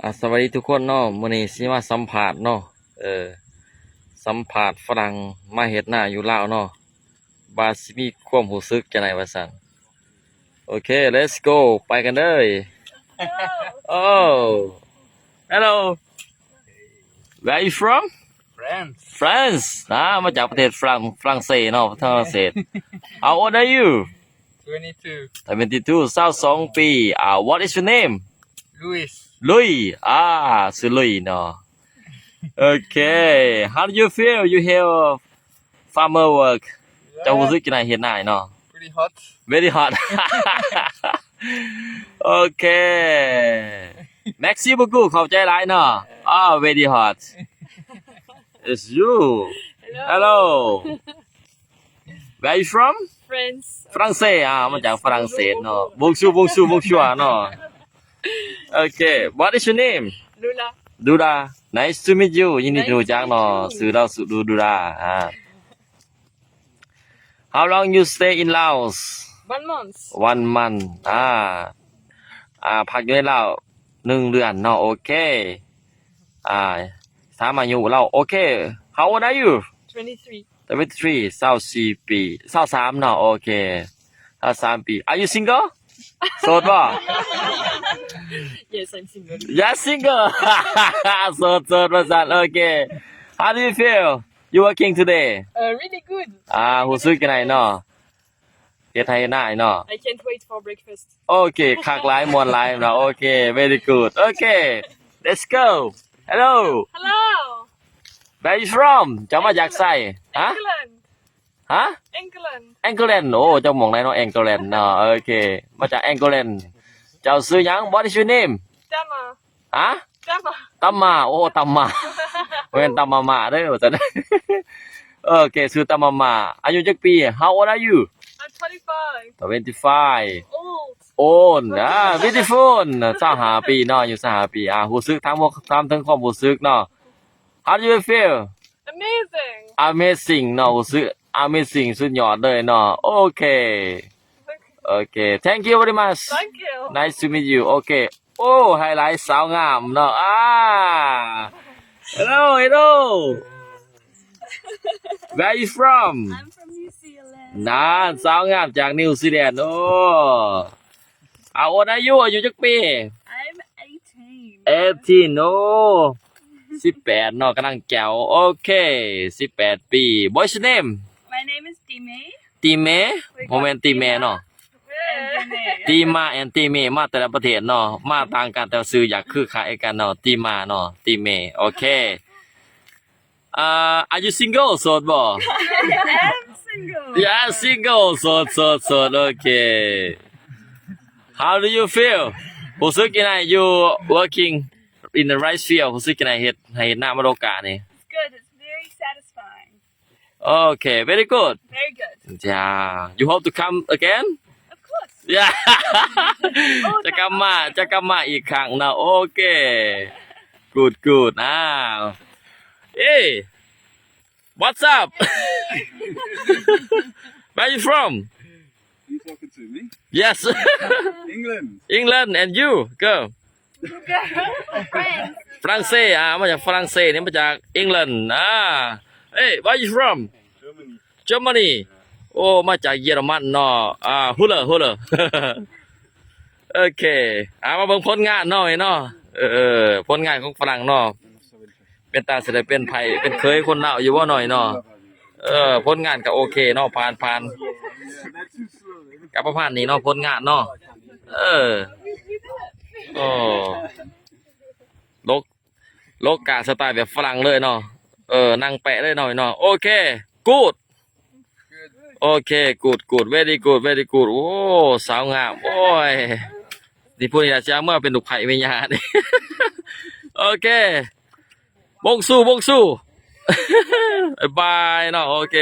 ອ່າ ສະບາຍດີທຸກຄົນເນາະ, ມື້ນີ້ຊິມາສຳພາດເນາະ ເອີ ສຳພາດຝຣັ່ງມາເຮັດນາຢູ່ລາວເນາະ ວ່າຊິມີຄວາມຮູ້ສຶກຈັ່ງໃດວ່າຊັ້ນ. ໂອເຄ let's go ໄປກັນເລີຍ. Oh, hello, where are you from? France. France ນະ ມາຈາກປະເທດຝຣັ່ງ ຝຣັ່ງເສດເນາະ ຝຣັ່ງເສດ. How old are you? Twenty-two. Twenty-two ຊາວສອງປີ. ອ່າ What is your name? Louis. ລຸຍ. ອ່າ ຊື່ລຸຍເນາະ. ໂອເຄ How do you feel? You have farmer work. ເຈົ້າຮູ້ສຶກຈັ່ງໃດເຮັດນາເນາະ? Pretty hot. Very hot. ໂອເຄ Merci beaucoup ຂອບໃຈຫຼາຍເນາະ. ອ່າ very hot. It's you. Hello. Hello. Where are you from? France. ຝຣັ່ງເສດ. ອ່າ ມາຈາກຝຣັ່ງເສດເນາະ. Bonjour, bonjour, bonjour ເນາະ. ໂອເຄ What is your name? Lula. Lula. Nice to meet you. ຍິນດີທີ່ຮູ້ຈັກເນາະ. ຊື່ລາວຊື່ Lula. ອ່າ How long you stay in Laos? One month. One month. ອ່າ ອ່າ ພັກຢູ່ໃນລາວໜຶ່ງເດືອນເນາະ. ໂອເຄ ອ່າ ຖາມອາຍຸລາວ. ໂອເຄ How old are you? Twenty-three. Twenty-three ຊາວສີ່ປີ ຊາວສາມເນາະ. ໂອເຄ ຊາວສາມປີ. Are you single? ໂສດບໍ່? Yes, I'm single. Yes, single. ໂສດ ໂສດວ່າຊັ້ນ. ໂອເຄ How do you feel? You working today? Uh, really good. ອ່າ ຮູ້ສຶກຈັ່ງໃດເນາະ ເຮັດໄຮ່ນາເນາະ? I can't wait for breakfast. ໂອເຄ ຄັກຫຼາຍ ມ່ວນຫຼາຍເນາະ. ໂອເຄ very good. ໂອເຄ let's go. Hello. Hello. Where you from? ເຈົ້າມາຈາກໃສ? ຮະ? England. ຮະ? England. England. ໂອ້ ເຈົ້າໝ່ອງໃດເນາະ England ເນາະ? ໂອເຄ ມາຈາກ England. ເຈົ້າຊື່ຫຍັງ? What is your name? Tama. ຮະ? ຕຳມາ. ຕຳມາ. ໂອ້ ຕຳມາ ບໍ່ແມ່ນຕຳມາມ່າເດີວ່າຊັ້ນ. ໂອເຄ ຊື່ຕຳມາມ່າ. ອາຍຸຈັກປີ? How old are you? I'm twenty-five. Twenty-five. Old. Old. ອ່າ beautiful. ຊາວຫ້າປີເນາະ ອາຍຸຊາວຫ້າປີ. ອ່າ ຮູ້ສຶກ ຖາມ ຖາມເຖິງຄວາມຮູ້ສຶກເນາະ. How do you feel? Amazing. Amazing ເນາະ ຮູ້ສຶກ amazing ສຸດຍອດເລີຍເນາະ. ໂອເຄ ໂອເຄ Thank you very much. Thank you. Nice to meet you. ໂອເຄ ໂອ້ ໄຮໄລສາວງາມເນາະ. ອ່າ Hello, hello. Where are you from? I'm from New Zealand. ນານ ສາວງາມຈາກນິວຊີແລນ. ໂອ້ How old are you? ອາຍຸຈັກປີ? I'm eighteen. Eighteen. ໂອ້ ສິບແປດເນາະ ກຳລັງແຈ່ວ. ໂອເຄ ສິບແປດປີ. What's your name? My name is Time. ຕີເມ? ບໍ່ແມ່ນຕີແມ່ເນາະ. ເອີ ຕີມາ and ຕີເມ ມາແຕ່ລະປະເທດເນາະ ມາຕ່າງກັນ ແຕ່ວ່າຊື່ຢາກຄືຄ້າຍກັນເນາະ ຕີມາເນາະ ຕີເມ. ໂອເຄ ອ່າ Are you single? ໂສດບໍ່? I'm single. Yeah, single. ໂສດ ໂສດ ໂສດ. ໂອເຄ How do you feel? ຮູ້ສຶກຈັ່ງໃດ you working in the rice field? ຮູ້ສຶກຈັ່ງໃດ ເຮັດໄຮ່ເຮັດນາມະໂດການີ້? It's good. It's very satisfying. ໂອເຄ very good. Very good. Yeah. You hope to come again? Of course. Yeah. ຈະກັບມາ ຈະກັບມາອີກຄັ້ງເນາະ. ໂອເຄ good, good. ອ່າ ເອີ What's up? Where you from? You talking to me? Yes. England. England, and you, girl? France. ຝຣັ່ງເສດ. ອ່າ ມາຈາກຝຣັ່ງເສດນີ້ ມາຈາກ England. ອ່າ Hey, where you from? Germany. Germany. ໂອ້ ມາຈາກເຢຍລະມັນເນາະ. ອ່າ Hulle, Hulle. ໂອເຄ ອ່າ ມາເບິ່ງຜົນງານເນາະ ເນາະ. ເອີ ຜົນງານຂອງຝຣັ່ງເນາະ. ເປັນຕາຊິໄດ້ເປັນໃຜ ເປັນເຂີຍຄົນລາວຢູ່ບໍ່ນ້ອຍເນາະ? ເອີ ຜົນງານກໍໂອເຄເນາະ ຜ່ານໆ ກໍປະມານນີ້ເນາະ ຜົນງານເນາະ. ເອີ ໂອ້ ໂລກ ໂລກາສະໄຕແບບຝຣັ່ງເລີຍເນາະ. ເອີ ນັ່ງແປະເລີຍເນາະ ເນາະ. ໂອເຄ ກູດ ໂອເຄ ກູດ ກູດ very good, very good. ໂອ້ ສາວງາມ ໂອ້ຍ ນີ້ຜູ້ນີ້ລະຊິເອົາເມືອເປັນລູກໃພ້ແມ່ຍ່ານີ້. ໂອເຄ ບົງຊູ ບົງຊູ ບາຍບາຍເນາະ. ໂອເຄ